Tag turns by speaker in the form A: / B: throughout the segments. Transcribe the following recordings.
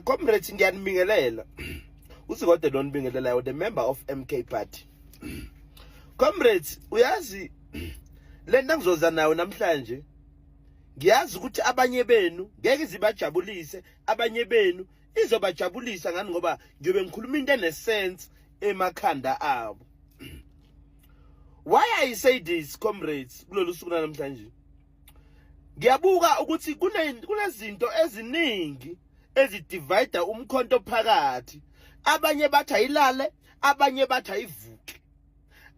A: Comrades, ngiyanibingelela. Usikode lo nibingelelayo, the member of MK Party. Comrades, uyazi lento engizoza nayo namhlanje, ngiyazi ukuthi abanye benu ngeke izibajabulise, abanye benu izobajabulisa. Ngani? Ngoba ngiyobe ngikhuluma into enesense emakhanda abo. Why I say this, comrades, kulolu suku namhlanje, ngiyabuka ukuthi kunezinto eziningi ezidivide umkhonto phakathi. Abanye bathi ayilale, abanye bathi ayivuke,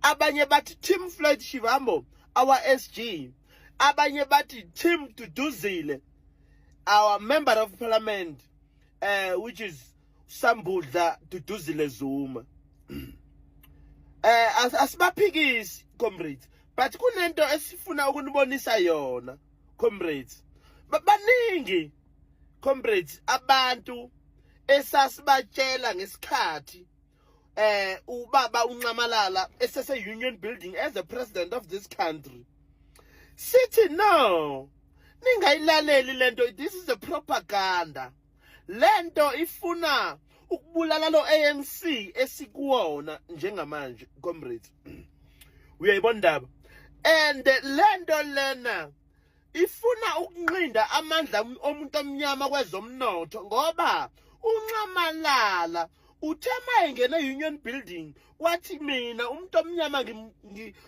A: abanye bathi Team Floyd Shivambu, our SG, abanye bathi Team Duduzile, our member of parliament, which is Sambudla Duduzile Zuma. Asibaphikisi, comrades, but kunento esifuna ukunibonisa yona, comrades. Baningi, comrades, abantu esasibatshela ngesikhathi ubaba uNxamalala esese Union Building as the president of this country, sithi no, ningayilaleli lento, this is a propaganda, lento ifuna ukubulala lo ANC esikuwona njengamanje. Comrades, uyayibona indaba? And lento lena ifuna ukunqinda amandla omuntu omnyama kwezomnotho, ngoba uNxamalala uthe mayengena e-Union Building wathi, "Mina umuntu omnyama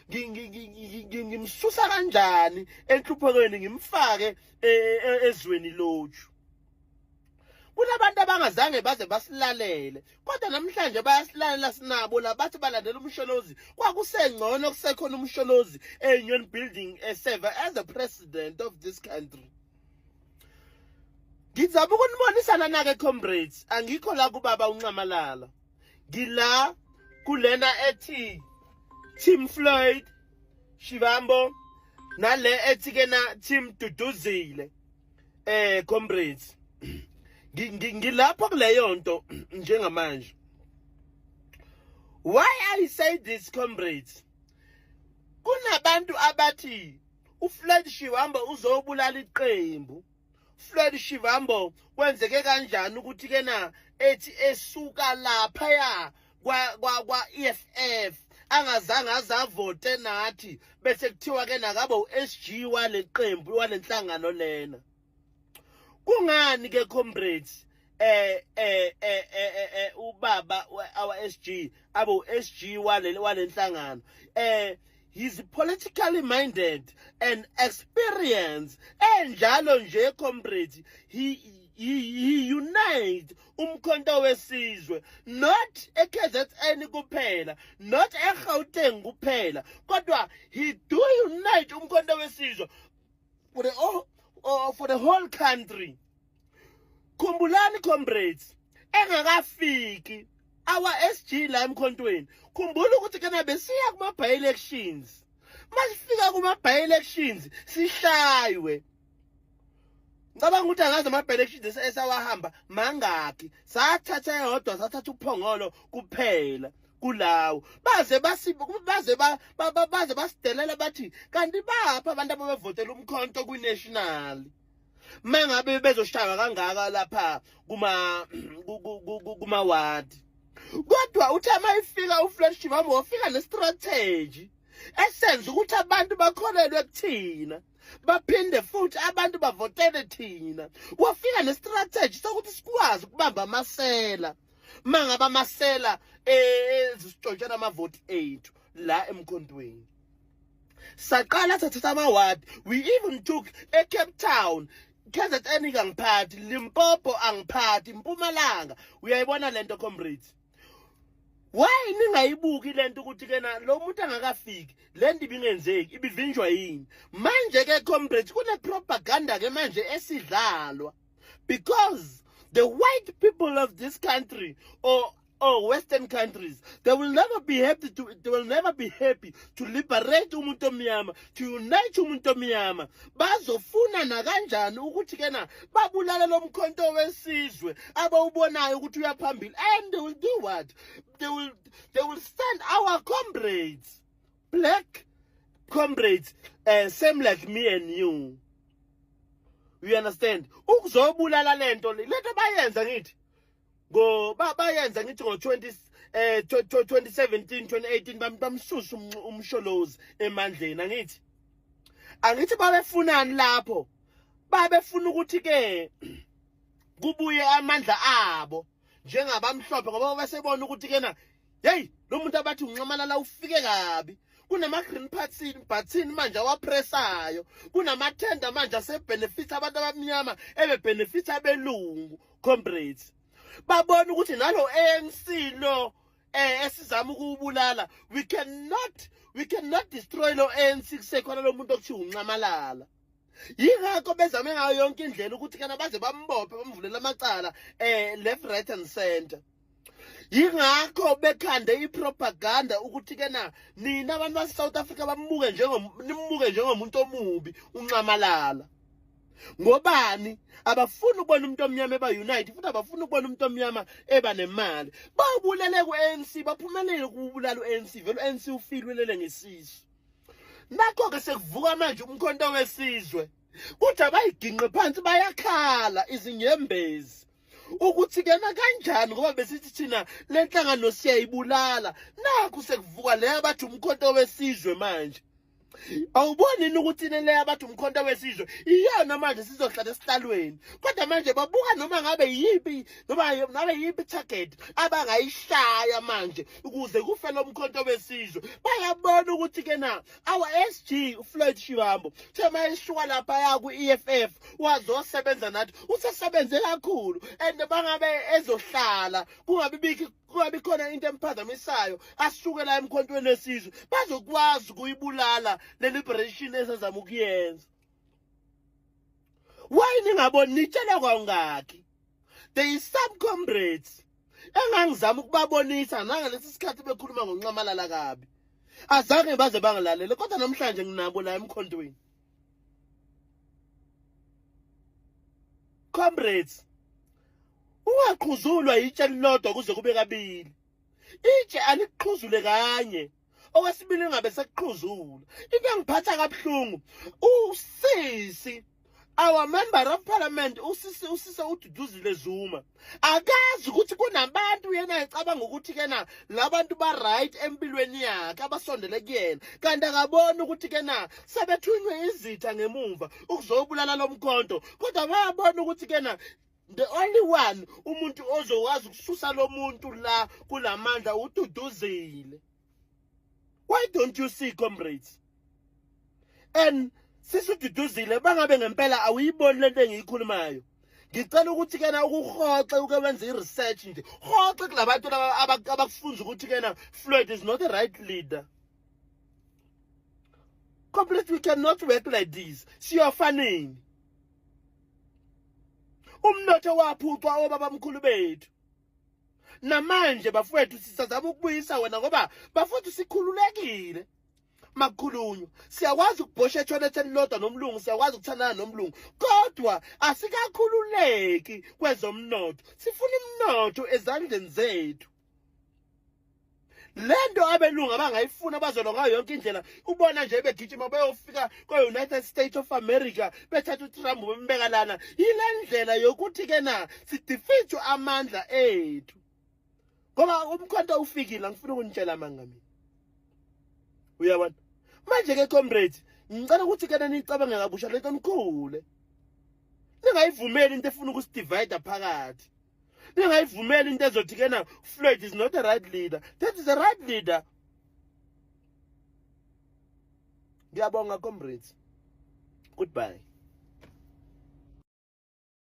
A: ngimsusa kanjani enhluphekweni, ngimfake ezweni lothu?" Kunabantu abangazange baze basilalele, kodwa namhlanje bayasilalela. Sinabo la bathi balandela uMsholozi. Kwakusengcono kusekhona uMsholozi e-Union Building eserve as the president of this country. Ngizama ukunibonisa lana-ke, comrades, angikho la kubaba uNxamalala, ngila kulena ethi Team Floyd Shivambu nale ethi ke na Team Duduzile. Comrades, ngilapho kuleyo nto njengamanje. Why I say this, comrades, kunabantu abathi uFloyd Shivambu uzobulala iqembu. Floyd Shivambu, kwenzeke kanjani ukuthi kena ethi esuka laphaya kwa EFF, angazange azavote nathi, bese kuthiwa ke nakabe uSG waleqembu, walenhlangano lena? Kungani ke, comrades, ubaba our SG abo SG wale walenhlangano? He's politically minded and experienced enjalo nje, comrades. He unite umkhonto wesizwe, not eKZN kuphela, not eGauteng kuphela, kodwa he do unite umkhonto wesizwe for the whole country. Khumbulani, comrades, engakafiki our SG la emkhontweni, khumbula ukuthi kana besiya kuma by elections. Masifika kuma by elections sishaywe. Ngicabanga ukuthi angazi ama by elections esawahamba mangaki. Sathatha eyodwa, sathatha uPhongolo kuphela kulawo. Baze basidelela, bathi kanti bapha abantu ababevotela umkhonto kwi-national mangabe bezoshaywa kangaka lapha kuma ward. Kodwa uthi uma ifika uFloyd Shivambu, wafika nestrategy esenza ukuthi abantu bakholelwe kuthina, baphinde futhi abantu bavotele thina. Wafika nestrategy sokuthi sikwazi ukubamba amasela, mangaba amasela ezisitshontshela amavoti ethu la emkhontweni. Saqala sathatha ama-ward. We even took eCape Town. KZN kangiphathi, Limpopo angiphathi, Mpumalanga. Uyayibona lento, comrades? Why ningayibuki lento ukuthi kena lo muntu angakafiki le nto ibingenzeki, ibivinjwa yini? Manje ke, comrades, kune propaganda ke manje esidlalwa, because the white people of this country or western countries, they will never be happy to liberate umuntu omnyama, to unite umuntu omnyama. Bazofuna nakanjani ukuthi kena babulale lo mkhonto wesizwe abawubonayo ukuthi uyaphambili. And they will do what? They will send our comrades, black comrades, same like me and you. You understand? Ukuzobulala lento, lento bayenza ngithi ngo bayenza ngithi ngo 20 2017 2018 bamsusa uMsholozi emandleni. Angithi babefunani lapho? Babefuna ukuthi ke kubuye amandla abo njengabamhlophe, ngoba besebona ukuthi kena, hey, lo muntu abathi uNxamalala ufike kabi. Kunama-green button manje awapressayo, kunamathenda manje asebenefit abantu abamnyama ebebenefit abelungu. Comrades, babona ukuthi nalo ANC lo esizama ukubulala, we cannot destroy lo ANC kusekhona lo muntu okuthiwa uNxamalala. Yingakho bezame ngayo yonke indlela ukuthi kana baze bambophe, bamvulela amacala left, right and center. Yingakho bekhande ipropaganda ukuthi kena nina abantu base South Africa bambuke njengo nimbuke njengomuntu omubi uNxamalala. Ngobani? Abafuni ukubona umuntu omnyama eba unite, futhi abafuni ukubona umuntu omnyama eba nemali. Bawubulele ku-ANC, baphumelele ukubulala u-ANC. Vele u-ANC ufilwelele ngesisu. Nakho-ke sekuvuka manje uMkhonto weSizwe, kuthi abayiginqe phansi, bayakhala izinyembezi ukuthi kena kanjani, ngoba besithi thina le nhlangano siyayibulala. Nakhu sekuvuka le abathi uMkhonto weSizwe manje. Awuboni yini ukuthi le abathi uMkhonto weSizwe iyona manje sizohlala esihlalweni? Kodwa manje babuka noma ngabe yiphi, noma ngabe yiphi target abangayishaya manje ukuze kufe lo Mkhonto weSizwe. Bayabona ukuthi ke na our SG uFloyd Shivambu thema eshuka lapha ya ku-EFF wazosebenza nathi, usesebenze kakhulu, and bangabe ezohlala kungabi bikho, kungabi khona into emphazamisayo, asuke la eMkhontweni weSizwe, bazokwazi ukuyibulala le liberation esazama ukuyenza. Why ningaboni? Nitshela kwangakhi? There is some comrades engangizama ukubabonisa nangalesi sikhathi bekhuluma ngoNxamalala kabi, azange baze bangilalele, kodwa namhlanje nginabo la emkhontweni. Comrades, ungaqhuzulwa itshe lilodwa kuze kube kabili. Itshe alikuqhuzule kanye, okwesibili ngabe sekuqhuzula. Into engiphatha kabuhlungu, usisi, our member of parliament, usisi uDuduzile Zuma, akazi ukuthi kunabantu yena ecabanga ukuthi kena labantu ba right empilweni yakhe abasondele kuyena, kanti akaboni ukuthi kena sebethunywe izitha ngemumva ukuzobulala lo mkhonto. Kodwa bayabona ukuthi kena the only one umuntu ozokwazi ukususa lo muntu la kulamandla uDuduzile. Why don't you see, comrades? And sisuDuduzile, bangabe ngempela awuyiboni lento engiyikhulumayo, ngicela ukuthi kena ukuhoxe, uke wenze i-research nje, hoxe kulabantu laba abakufunza ukuthi kena Floyd is not the right leader. Complete, we cannot work like this. Siyofanini? Umnotho waphucwa obabamkhulu bethu. Namanje bafowethu sisazama ukubuyisa wena, ngoba bafowethu sikhululekile makukhulunywa, siyakwazi ukubhosha ethoyilethi elilodwa nomlungu, siyakwazi ukuthandana nomlungu, kodwa asikakhululeki kwezomnotho. Sifuna umnotho ezandleni zethu. Lento abelungu abangayifuna bazolwa ngayo yonke indlela. Ubona nje begijima bayofika ko-United States of America, bethatha uTrump bembeka lana, yile ndlela yokuthi ke na sidefeat amandla ethu, ngoba umkhonto ufikile. Angifuni ukunitshela amanga mina, uyabona. Manje-ke comrades, ngicela ukuthi kena niyicabange kabusha lento, nikhule, ningayivumeli into efuna ukusidivide phakathi, ningayivumeli into ezothi kena Floyd is not the right leader. That is the right leader. Ngiyabonga comrades, goodbye.